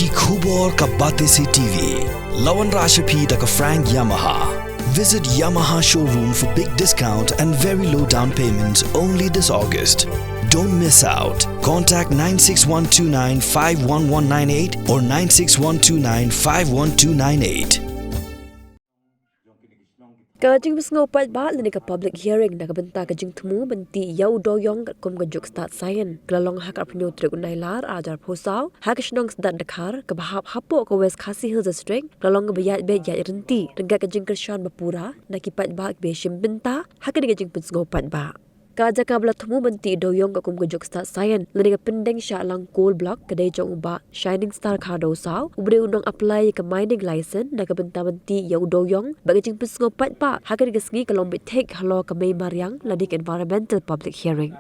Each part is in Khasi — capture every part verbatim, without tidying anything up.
Ki khubor ka Batesi T V. La wanrah sha phi da ka Frank Yamaha. Visit Yamaha showroom for big discount and very low down payments only this August. Don't miss out. Contact nine six one two nine five one one nine eight or nine six one two nine five one two nine eight. Ka jingpynsngew paidbah lane ka public hearing na ka bynta ka jingthmu ban tih ïa u dewiong katkum ka juk stad saian ka la long ha ka arphew hynñiew tarik u Nailar arhajar arphew saw ha ka shnong Sdet Dkhar kaba hap hapoh ka West Khasi Hills District. Ka la long kaba ïaid beit ïaid ryntih ryngkat ka jingkyrshan ba pura na ki paidbah kiba shim bynta ha kane ka jingpynsngew paidbah. Ka jaka ba la thmu ban tih dewiong katkum ka juk stad saian lane ka pyndeng shah lang coal block ka dei jong u Bah Shining Star Khardew Saw, u briew u nong apply ïa ka mining license na ka bynta ban tih ïa u dewiong bad ka jingpynsngew paidbah ha kane ka sngi ka long beit thik halor ka mei mariang lane ka environmental public hearing.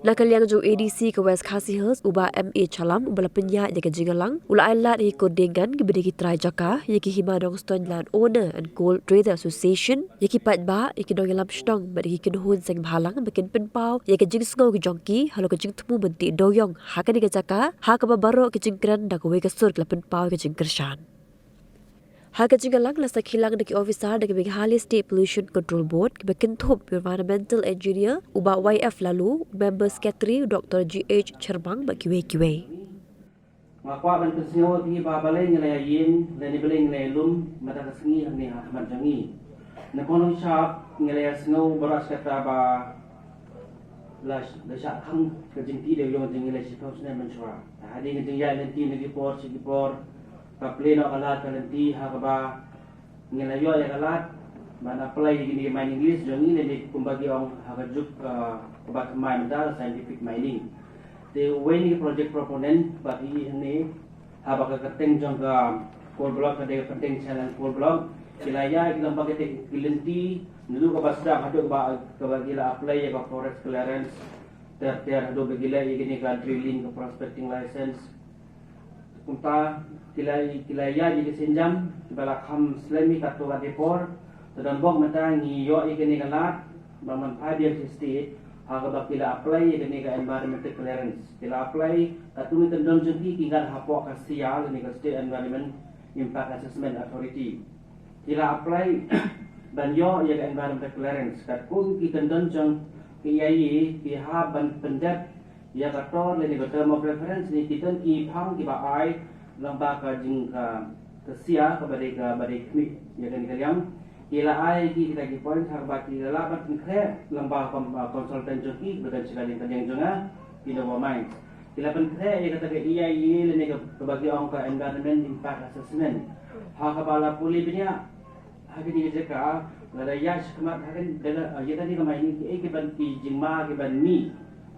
Na ka liang jong u A D C ka West Khasi Hills, u Bah M A Challam, uba la pynïaid ïa ka jingïalang, u la ai lad ïa ki kordingan kiba dei ki trai jaka ïa ki Hima Dong Stone Land Owner and Coal Trader Association, ïa ki paidbah, ïa ki nongïalam shnong bad ïa ki kynhun seng bhalang ba kin pynpaw ïa ka jingsngew ki jong ki halor ka jingthmu ban tih dewiong ha kane ka jaka, ha kaba baroh ki jingkren da kawei ka sur ki la pynpaw ïa ka jingkyrshan. Ha ka jingïalang la sakhi lang da ki officer da ka Meghalaya State Pollution Control Board, kiba kynthup u Environmental Engineer u Bah Y F Laloo, u Member Secretary u Doctor G H Chyrmang bad kiwei kiwei. Nga kwah ban pynsngew ïa phi ba balei ngi la ïa ïeng lane balei ngi la ïa lum mynta ka sngi hangne ha khmat jong ngi. Nyngkong nyngkong ngi la ïa sngew baroh shi katta ba la, la shah khang ka jingtih dewiong jong ngi la shiphew snem mynshuwa. Hadien ka jingïaid lynti na ki por sha ki por, ka plie noh ka lad ka lynti ha kaba ngi la ïoh ïa ka lad ban apply ïa kine ki mining lease jong ngi, lane kumba ki ong ha ka juk, ah, kaba thymmai mynta scientific mining. Te uwei na ki project proponent ba phi i hangne haba ka kyrteng jong ka coal block ka dei ka Pyndengjshah Lang coal block, ki la ïaid ki lem bad kata ki lynti naduh kaba sdang haduh kaba, kaba ki la apply ïa ka forest clearance ter ter haduh ba ki leh ïa kine ka drilling, ka prospecting license. Kumta ki la, ki la ïaid ïa ki sienjam kiba la kham slem hi katto katne por. Te donbok mynta ngi ïoh ïa kane ka lad ba man phai biang sha state ha kaba ki la apply ïa kane ka environmental clearance. Ki la apply, katto katne kyndon jong ki ki ngat hapoh ka S E A lane ka State Environment Impact Assessment Authority. Ki la apply ban ïoh ïa ka environmental clearance. Katkum ki kyndon jong ki E I A ki hap ban pyndep ïa ka tor lane ka term of reference ne ki don ki phang kiba ai lyngba ka jing, ka, ka S E A kaba dei, kaba dei khmih ïa kane ka liang. Ki la ai ki kita ki point ha kaba ki la lah ban pynkhreh lyngba ka, uh, consultant jong ki ba don sha ka liang ka liang jong nga, ki Nova Mines. Ki la pynkhreh ïa kata ka E I A lane ka, kaba ki ong ka Environment Impact Assessment. Ha kaba la pule bniah ha kane ka jaka, lada ïaid shakhmat ha kane, da la, ïa kane ka mining, kiei kiban ki jingma kiban mih,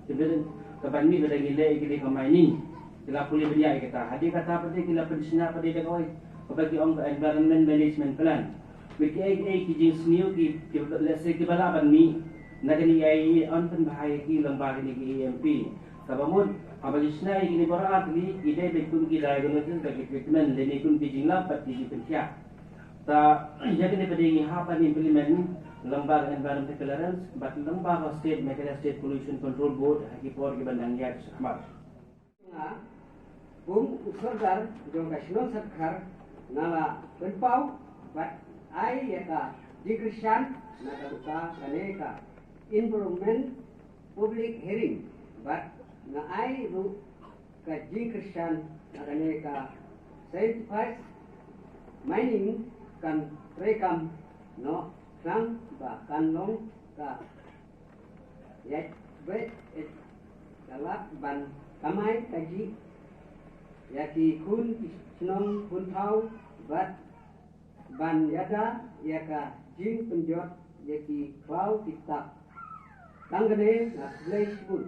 kiban, kiban mih lada ngi leh ïa kane ka mining. Ki la pule bniah ïa kata. Hadien kata pat de ki la pynshna pat de da kawei kaba ki ong ka Environment Management Plan. Bad kiei kiei ki jingsniew ki, ki, let's say, kiba lah ban mih na kane, ïa, ïa, yn pynbha ïa ki lyngba kane ka E M P. Kaba mut haba ki shna ïa kine baroh artylli, ki dei beit kum ki diagnosis bad ki treatment lane kum ki jinglap bad ki jingpynkhiah. Ta ïa kane pat de ngi hap ban implement lyngba ka environmental clearance bad lyngba ka state, Meghalaya State Pollution Control Board ha ki por kiban dang ïaid shakhmat. Nga kum u sordar jong ka shnong Sdet Dkhar nga la pynpaw bad ai ïa ka jingkyrshan na ka bynta kane ka environment public hearing bad nga ai ruh ka jingkyrshan na kane ka scientific mining kan treikam noh khnang ba kan long ka ïaid beit ïa ka lad ban kamai kajih ïa ki khun ki shnong khun thaw bad ban ïada ïa ka jingpynjot ïa ki khlaw ki tak. Tang kane, nga khublei shibun.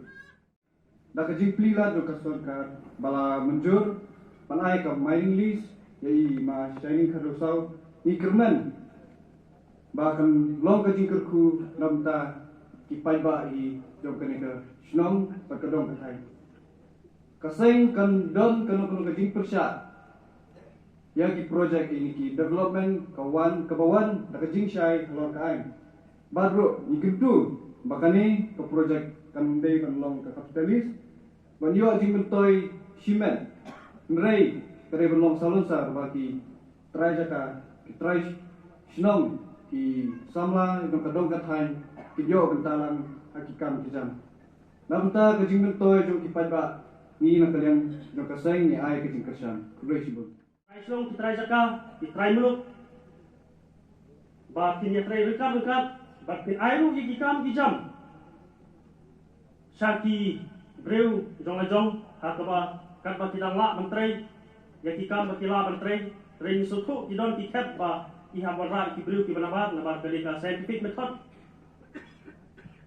Da ka jingplie lad jong ka sorkar ba la mynjur ban ai ka mining lease ïa i Ma Shining Khardew Saw, ngi kyrmen ba kan long ka jingkyrkhu na bynta ki paidbah hi jong kane ka shnong bad ka dong ka thaiñ. Ka seng kan don kano kano ka jingpyrshah ïa ki project ïa ki development ka wan, kaba wan da ka jingshai halor ka aiñ. Bad ruh ngi kyntu ba kane ka project kan dei ban long ka capital lease ban ïoh jingmyntoi shimet Hynrei ka dei ban long salonsar ba ki trai jaka, ki trai shnong, ki samla jong ka dong ka thaiñ ki ïoh bynta lang ha ki kam ki jam. Na bynta ka jingmyntoi jong ki paidbah, ngi na ka liang jong ka seng ngi ai ka jingkyrshan. Khublei shibun. Trai shnong, ki trai jaka, ki trai muluk, ba kin ïatrei ryngkat ryngkat, ba kin ai ruh ïa ki kam ki jam sha ki briew jong la jong, ha kaba katba ki dang lah ban trei ïa ki kam ba ki lah ban trei. Hynrei ngi sngewthuh ki don ki khep ba ki hap ban rah ïa ki briew kiba nabar, nabar ka dei ka scientific method.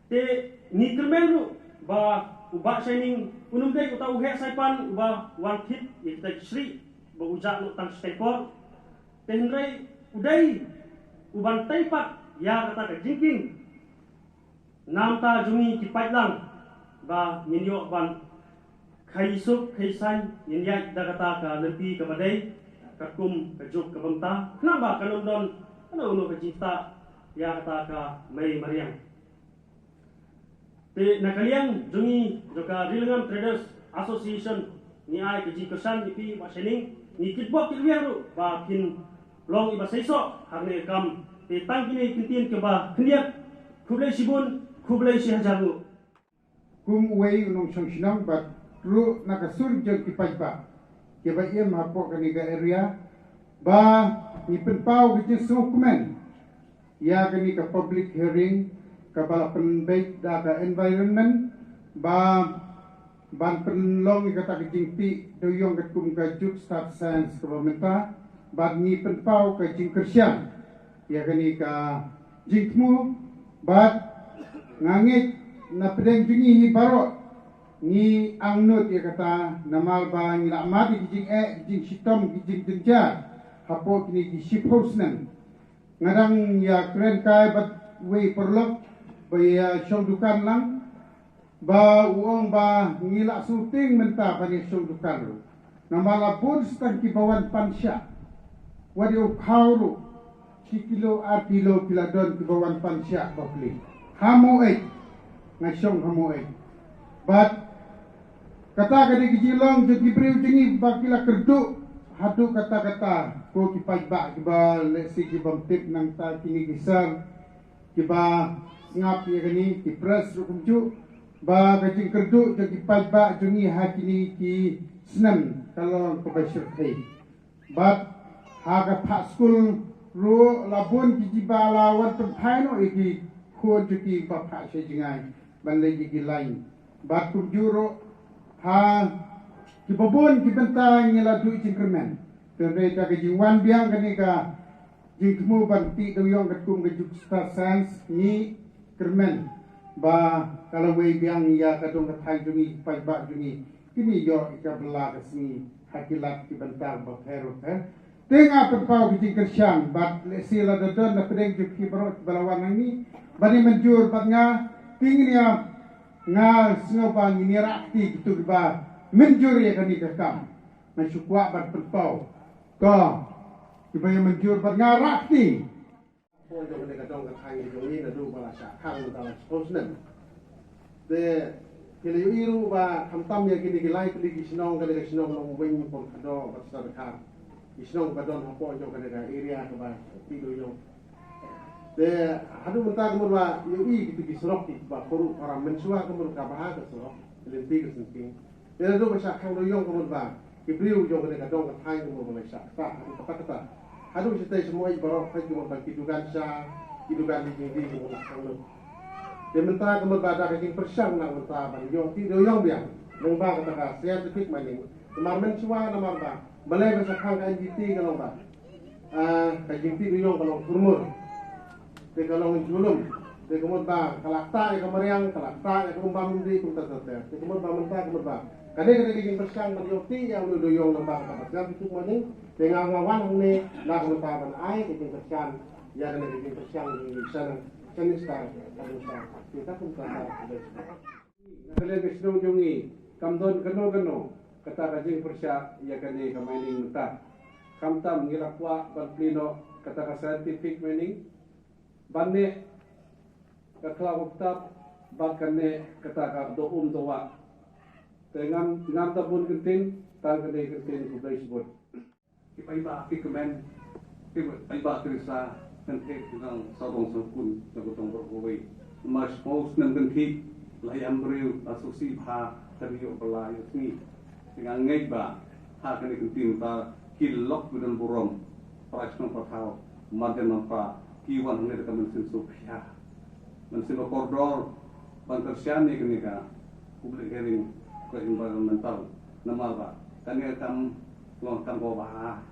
Te ngi kyrmen ruh ba u Bah Shining un ym dei uta u heh saipan uba wan thied ïa kita ki shrieh ba u jah noh tang shiteng por. Te hynrei u dei u ban tei pat ïa kata ka jingkieng. Namar ta jong ngi ki paidlang ba ngin ïoh ban khaii suk khaii saiñ, ngin ïaid da kata ka lynti kaba dei, katkum ka juk ka bynta, khnang ba kan ym don kano kano ka jingstad ïa kata ka mei mariang. Te na ka liang jong ngi jong ka Rilangam Traders Association, ngi ai ka jingkyrshan ïa phi Bah Shining, ngi kitbok kitrwiang ruh ba phin long iba seisoh ha kane ka kam. Te tang kine ki ktien kiba khyndiat, khublei shibun, khublei shihajar nguh. Kum uwei u nongshong shnong bad ruh na ka sur jong ki paidbah kiba im hapoh kane ka area, ba ngi pynpaw ka jingsngewkmen ïa kane ka public hearing kaba la pynbeit da ka environment, ba ban pynlong ïa kata ka jingtih dewïong katkum ka juk stad science kaba mynta, bad ngi pynpaw ka jingkyrshan ïa kane ka jingthmu, bad nga ngeit na pdeng jong ngi hi baroh ngi angnud ïa kata, namar ba ngi la mad ïa ki jingeh, ki jingshitom, ki jingjynjar hapoh kine ki shiphew snem. Nga dang ïa kren kai bad uwei u paralok ba ïa shong dukan lang, ba u ong ba ngi la sngewtieng mynta ban ïa shong dukan ruh. Namar la bun tang kiba wan pan shiah. Wat ïa u khaw ruh shi kilo ar kilo ki la don kiba wan pan shiah ba plie. Ha Maweit, nga shong ha Maweit. Bad kata ka dei ka jinglong jong ki briew jong ngi ba ki la kyrduh haduh katta katta, ko ki paidbah kiba lehse ki bym tip nangta, kine ki sir kiba sngap ïa kane, ki press ruh kumjuh, ba ka jingkyrduh jong ki paidbah jong ngi ha kine ki snem ka long kaba shyrkhei. Bad ha ka phah skul ruh la bun ki kiba la wan pynphai noh ïa ki khun jong ki ba phah sha jngai ban leit ïa ki lain. Bad kumjuh ruh ha kiba bun ki bynta ngi la duh jingkyrmen. Te hynrei da ka jingwan biang kane ka jingthmu ban tih dewïong katkum ka juk stad science, ngi kyrmen ba ka la wei biang ïa ka dong ka thaiñ jong ngi, paidbah jong ngi, kine ïoh ïa ka bylla ka sngi ha ki lad ki bynta bapher bapher. Te nga pynpaw ka jingkyrshan bad lehse lada don na pdeng jong phi baroh kiba la wan hangne ban ïa mynjur bad nga, te ngin ïa, nga sngew ba ngin ïa rah kti kito kiba mynjur ïa kane ka kam. Nga shu kwah ban pynpaw, to, kiba ïa mynjur bad nga rah kti. Poi jong kane ka dong ka thaiñ ka jong ngi naduh ba la shah khang mynta la shiphew snem. Te ki la ïohi ruh ba khamtam ïa kine ki lai tylli ki shnong, kane ka shnong Nongweiñ, Pongkhadok bad Sadakhar, ki shnong ba don hapoh jong kane ka area kaba tih dewïong. Te haduh mynta ka mut ba ïohi kito ki surok kiba khuid khuram, mynshuwa ka mut ka bha ka surok, ka lynti ka syngkien. Te naduh ba shah khang dewïong ka mut ba ki briew jong kane ka dong ka thaiñ ka mut ba la shah ktah haduh katta katta. Haduh shatei sha Maweit baroh peit ka mut ba ki dukan sha, ki dukan die jingdie ka mut la khang lut. Te mynta ka mut ba da ka jingpyrshang na mynta ban ïoh tih dewïong biang lyngba kata ka scientific mining. Namar mynshuwa namar ba balei ba shah khang ka N G T ka long ba Ah, ka jingtih dewïong ka long kurmur. Te ka long julum. Te ka mut ba ka la ktah ïa ka mariang, ka la ktah ïa ka um bam um dih kumta ter ter. Te ka mut ba mynta ka mut ba kane ka dei ka jingpyrshang ban ïoh tih ïa u dewïong lyngba kata ka scientific mining. Te nga nga wan hangne na ka mynta ban ai ka jingpyrshang ïa kane ka jingpyrshang jong i Shining, Shining Star, ka dei star. Te ta kumta ter ter. Na ka liang ka shnong jong ngi kam don kano kano kata ka jingpyrshah ïa kane ka mining mynta. Khamtam ngi la kwah ban plie noh kata ka scientific mining ban neh ka khlaw ka btap bad kan neh kata ka doh um doh wah. Te ngam, ngam da bun kyntien, Tang ka dei ka ktien khublei shibun. Ki paidbah ki kmen, ki paidbah Khrista, kan theh ki nang sawdong sawkun jong ka tong baroh kawei. Namar shiphew snem kan thih, la ïam briew, la sngewsih bha, kan ïoh bylla ïoh sngi. Te nga ngeit ba ha kane ka ktien mynta ki lok ba don burom, para shnong para thaw, mar jan mar pra, ki wan hangne da ka mynsiem sngewkhia, mynsiem ba kordor ban kyrshan ïa kane ka public hearing ka environmental. Namar ba kane ka kam long kam kaba bha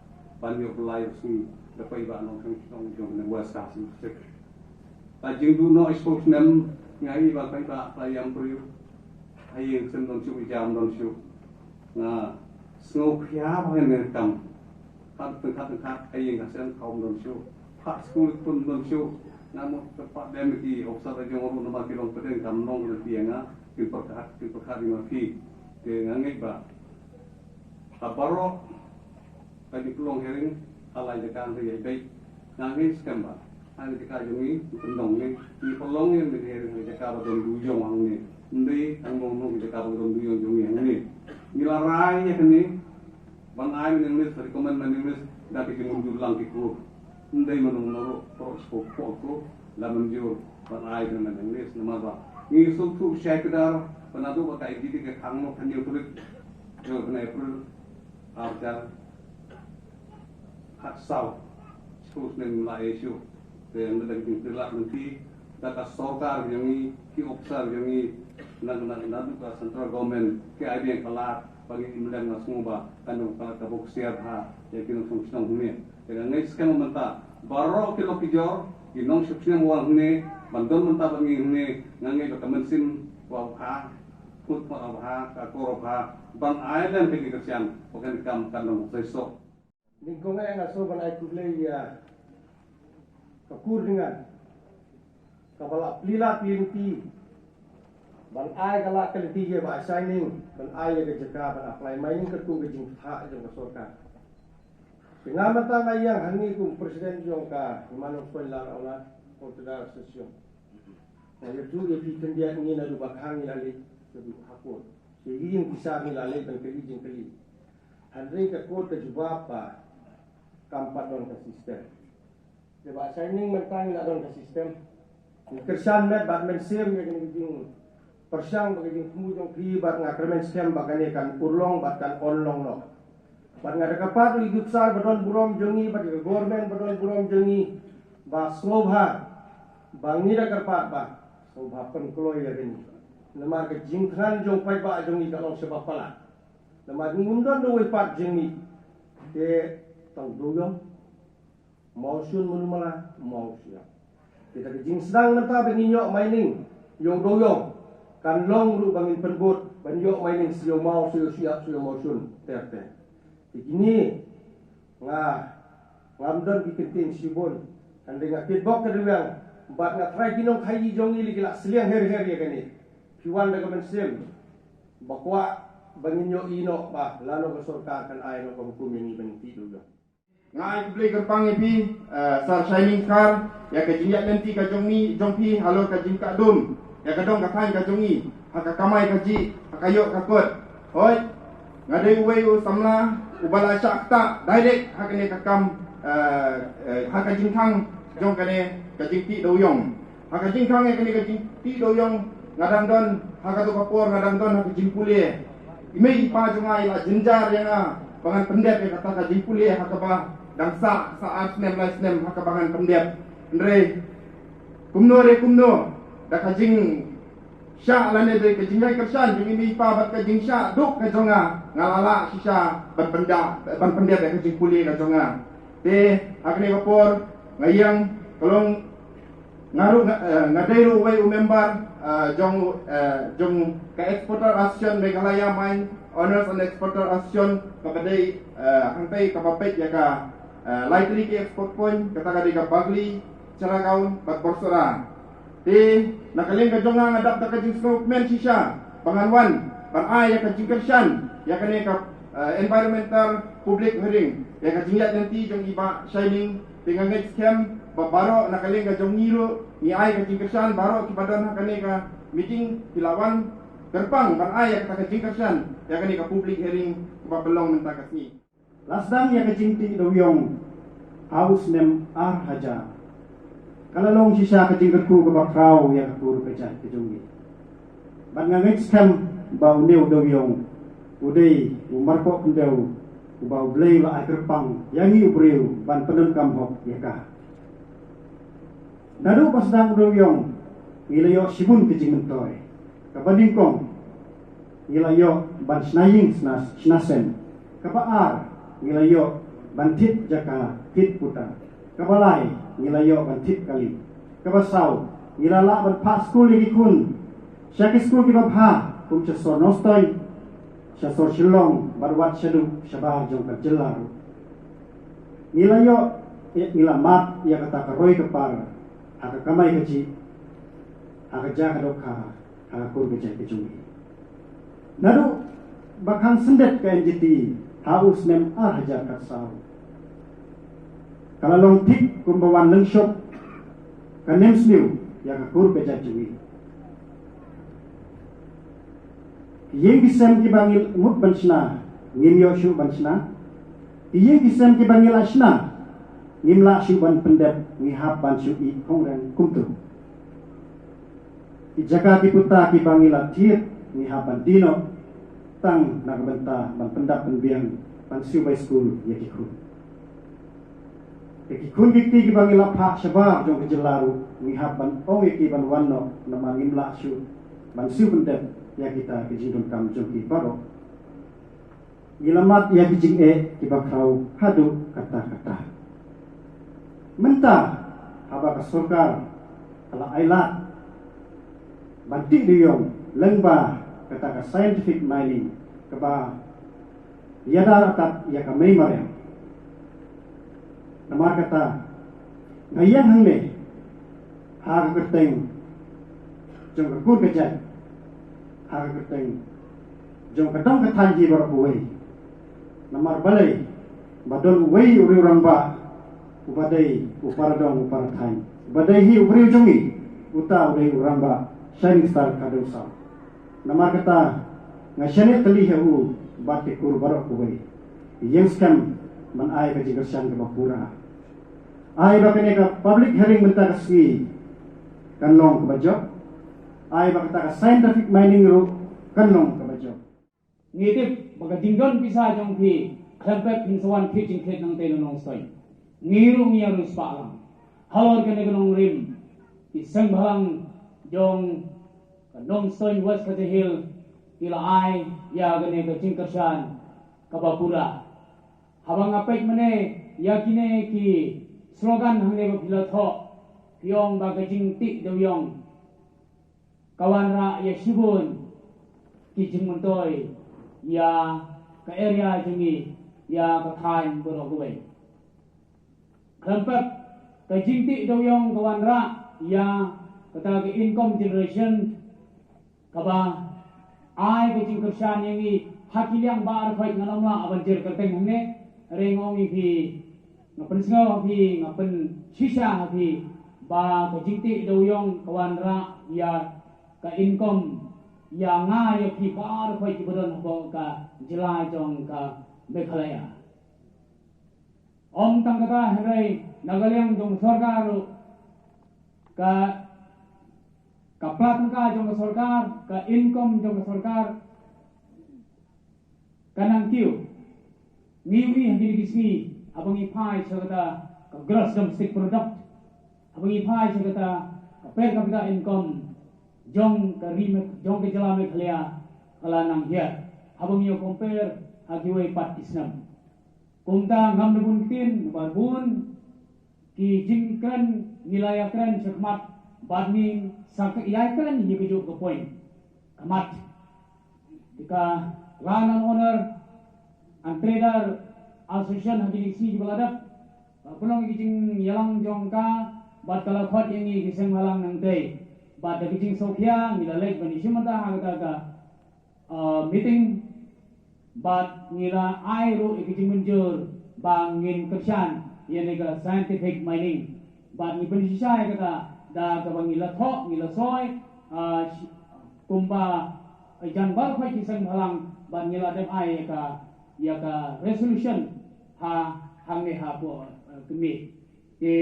ban ïoh bylla ïoh sngi da paidbah nongshong shnong jong kane West Khasi District. Ka jingduh noh shiphew snem, nga i ba paidbah ka la ïam briew, ha ïing sim don shuh, jam don shuh. Nga sngewkhia ba ngan ïa kam. Kat tengkat tengkat, ha ïing ha sem kham don shuh. Pat skul pun don shuh. Nga mut tyrpad dem ki officer jong ruh namar ki long pdeng kam long ki ïa nga, kin pyrkhat, kin pyrkhat ïa nga ki. Te nga ngeit ba ha baroh ka jingpynlong hearing ha la jaka hynrei ïa beit. Nga ngeit skhem ba ha la jaka jong ngi, ngi pynlong ngi, ngi pynlong ngi, ngi hearing ha la jaka ba don duyong hangne. Ym dei tang long nong jaka ba don duyong jong ngi hangne. Ngi la rai ïa kane ban ai mynneng list, recommend mynneng list da ki jingmynjur lang ki kur. Ym dei mano mano ruh, baroh shiphew ko la mynjur ban ai ka mynneng list namar ba ngi sngewthuh shai kdar ba naduh ba ka I D P ka khang noh hynñiew tarik jong u bnai April ar hajar khatsaw. Shiphew snem la ïa shuh. Te ynda da ka jingpyrshah lynti da ka sorkar jong ngi, ki officer jong ngi, na, na, naduh ka central government, ki ai biang ka lad ba ngi im lem, nga sngew ba kan long ka lad kaba ksiar bha ïa ki nongshong shnong hangne. Te nga ngeit skhem mynta baroh ki lok ki jor, ki nongshong shnong wan hangne, ban don mynta bad ngi hangne, nga ngeit ba ka mynsiem kaba bha, kut kaba bha, ka akor kaba bha ban ai lem ka jingkyrshan ba kane ka kam kan long seisoh. Nyngkong eh nga sngew ban ai khublei ïa ka kur Nongai kaba la plie lad plie lynti ban ai ka lad ka lynti ïa Bah Shining ban ai ïa ka jaka ban apply mining katkum ka jingpynthah jong ka sorkar. Te nga mynta nga ïeng hangne kum president jong ka Hima Nongstoiñ Lar Aulad Orchard Association. Nga ïathuh ïa phi khyndiat, ngi naduh ba khang ngi la leit shaduh ha court. Sha ïing pisa ngi la leit ban kylli jingkylli. Hynrei ka court ka jubab ba kam pat don ka system. Te Bah Shining, mynta ngi la don ka system. Ngi kyrshan met bad mynsiem ïa kane ka jingpyrshang bad ka jingthmu jong phi, bad nga kyrmen skhem ba kane kan urlong bad kan wan long noh. Bad nga da kyrpad ïa ki officer ba don burom jong ngi bad ïa ka government ba don burom jong ngi ba sngewbha, ba ngi da kyrpad ba sngewbha pynkloi ïa kane. Namar ka jingthngan jong paidbah jong ngi ka long shibun palat. Namar ngim don da uwei pat jingmih. Te tang dewïong, mawshun, mano mala, mawshun. Kita ka jingsdang mynta ba ngin ïoh mining ïa u dewïong kan long ruh ba ngin pynbud ban ïoh mining sha ïa u maw, sha ïa u shyiap, sha ïa u mawshun ter ter. Te kine nga, ngam don ki kyntien shibun. Hynrei nga kitbok ka dewïong bad nga trai ki nongkhaïi jong ngi la ki la sliang her her ïa kane. Phi wan da ka mynsiem ba kwah ba ngin ïohi noh ba lano ka sorkar kan ai noh ka hukum ïa ngi ban tih dewïong. Nga ai khublei kyrpang ïa phi, eh, Sir Shining Dkhar, ïa ka jingïaid lynti ka jong ngi, jong phi halor ka jingkah dum ïa ka dong ka thaiñ ka jong ngi ha ka kamai kajih, ha ka ïoh ka kot. Hooid, nga dei uwei u samla uba la shah ktah direct ha kane ka kam, eh, eh, ha ka jingkhang jong kane ka jingtih dewïong. Ha ka jingkhang ïa kane ka jingtih dewïong nga dang don, ha kato ka por nga dang don ha ka jingpule. I mei i pa jong nga i la jynjar ïa nga ba ngan pyndep ïa kata ka jingpule ha kaba dang sah, sah ar snem lai snem ha kaba ngan pyndep. Hynrei kumno re kumno, da ka jingshah lane da ka jingïaid kyrshan jong i mei i pa bad ka jingshah duk ka jong nga, nga la lah shisha ban pynda, ban pyndep ïa ka jingpule ka jong nga. Te ha kane ka por nga ïeng ka long nga ruh nga, eh, nga dei ruh uwei u member, eh, jong, eh, jong ka Exporter Association Meghalaya Mine Owners and Exporter Association kaba dei, eh, hangtei kaba peit ïa ka, eh, lai tylli ki export point, kata ka dei ka Bagli, Cheragaon bad Borsora. Te na ka liang ka jong nga nga dap da ka jingsngewkmen shisha ba ngan wan ban ai ïa ka jingkyrshan ïa kane ka, eh, environmental public hearing ïa ka jingïaid lynti jong i Bah Shining. Te nga ngeit skhem ba baroh na ka liang ka jong ngi ruh ngi ai ka jingkyrshan, baroh kiba don ha kane ka meeting ki la wan Kyrpang ban ai ïa kata ka jingkyrshan ïa kane ka public hearing kaba pynlong mynta ka sngi. La sdang ïa ka jingtih dewiong ha u snem ar hajar. Ka la long shisha ka jingkyrkhu kaba khraw ïa ka kur ka jait ka jong ngi. Bad nga ngeit skhem ba une u dewiong u dei u marpoh khyndew uba U Blei u la ai kyrpang ïa ngi u briew ban pyndonkam hok ïa ka. Naduh ba sdang u dewiong ngi la ïoh shibun ka jingmyntoi. Kaba nyngkong ngi la ïoh ban shna ïing shna, shna sem. Kaba ar ngi la ïoh ban thied jaka, thied puta. Kaba lai ngi la ïoh ban thied kali. Kaba saw ngi la lah ban phah skul ïa ki khun sha ki skul kiba bha kum sha sor Nongstoiñ, sha sor Shillong bad wat shaduh shabar jong ka jylla ruh. Ngi la ïoh, eh, ngi la mad ïa kata ka roi ka par ha ka kamai kajih, ha ka jaka dohkha, ha ka kur ka jait ka jong ngi. Naduh ba khang syndet ka N G T ha u snem ar hajar khatsaw, ka la long thik kumba wan lyngshop ka nemsniew ïa ka kur ka jait jong ngi. Ki ïing ki sem kiba ngi mut ban shna ngim ïoh shuh ban shna. Ki ïing ki sem kiba ngi la shna ngim lah shuh ban pyndep, ngi hap ban shu ïeh khongren kumtu. Ki jaka ki puta kiba ngi la thied ngi hap ban die noh tang na ka bynta ban pyndap pynbiang, ban siew bai skul ïa ki khun. Ïa ki khun ki kti kiba ngi la phah shabar jong ka jylla ruh ngi hap ban ong ïa ki ban wan noh namar ngim lah shuh ban siew pyndep ïa kita ki jingdonkam jong ki baroh. Ngi la mad ïa ki jingeh kiba khraw haduh katta katta. Mynta haba ka sorkar ka la ailad ban tih dewiong lyngba kata ka scientific mining kaba ïada ryngkat ïa ka mei mariang. Namar kata nga ïeng hangne ha ka kyrteng jong ka kur ka jait, ha ka kyrteng jong ka dong ka thaiñ hi baroh kawei. Namar balei ba don uwei u riew rangbah uba dei u para dong u para thaiñ, uba dei hi u briew jong ngi, uta u dei u rangbah Shining Star Khadew South. Namar kata nga shaniah tylli ha u bad ki kur baroh kawei. Ïeng skhem ban ai ka jingkyrshan kaba pura. Ai ba kane ka public hearing mynta ka sngi kan long kaba jop. Ai ba kata ka scientific mining ruh kan long kaba jop. Ngi tip ba ka jingdon pisa jong phi khlem pep phin sa wan thied jingthied nangtei na Nongstoiñ. Ngi ruh ngi ïa riewspah lang. Halor kane ka nongrim, ki seng bhalang jong ka Nongstoiñ West Khasi Hills ki la ai ïa kane ka jingkyrshan kaba pura. Haba nga peit mynne ïa kine ki slogan hangne ba phi la thoh, phi ong ba ka jingtih dewiong ka wanrah ïa shibun ki jingmyntoi ïa ka area jong ngi, ïa ka thaiñ baroh kawei. Khlem pep, ka jingtih dewiong ka wanrah ïa kata ka income generation kaba ai ka jingkyrshan ïa ngi ha ki liang baroh khoit. Ngan ym lah ban jer kyrteng hangne, hynrei nga ong ïa phi, nga pynsngew ha phi, nga pynshisha ha phi ba ka jingtih dewiong ka wanrah ïa ka income ïa nga ïa phi baroh khoit kiba don hapoh ka jylla jong ka Meghalaya. Ym tang kata, hynrei na ka liang jong ka sorkar ruh, ka, ka pla tyngka jong ka sorkar, ka income jong ka sorkar ka nang kiew. Ngi ïohi ha kine ki sngi haba ngi phai sha kata ka gross domestic product, haba ngi phai sha kata ka per capita income jong ka ri Me-, jong ka jylla Meghalaya ka la nang hiar haba ngi ïa compare ha kiwei pat ki snem. Kumta ngam da bun ktien, namar bun ki jingkren ngi la ïakren shakhmat bad ngi sa ïakren ïa kajuh ka point. Ka mat ka Land and Owner and Trader Association ha kine ki sngi kiba la dep, ba pynlong ki jingïalang jong ka bad ka la khot ïa ngi ki seng bhalang nangtei. Bad da ki jingsngewkhia ngi la leit ban ïashim bynta ha kata ka, uh, meeting. Bad ngi la ai ruh ïa ka jingmynjur ba ngin kyrshan ïa kane ka scientific mining. Bad ngi pynshisha ïa kata da kaba ngi la thoh, ngi la soi, ah, shi-, kumba Jan baroh ki seng bhalang ban ngi la dep ai ïa ka, ïa ka resolution ha, hangne hapoh, eh, kmie. Te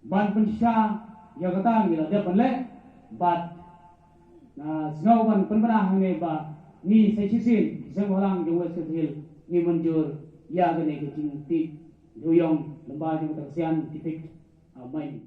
ban pynshisha ïa kata ngi la dep ban leh, bad, ah, sngewbha ban pynbna hangne ba ngi sa shisien ki seng bhalang jong West Khasi Hills ngi mynjur ïa kane ka jingtip dewïong lyngba jong ka ksian tipik, ah, main.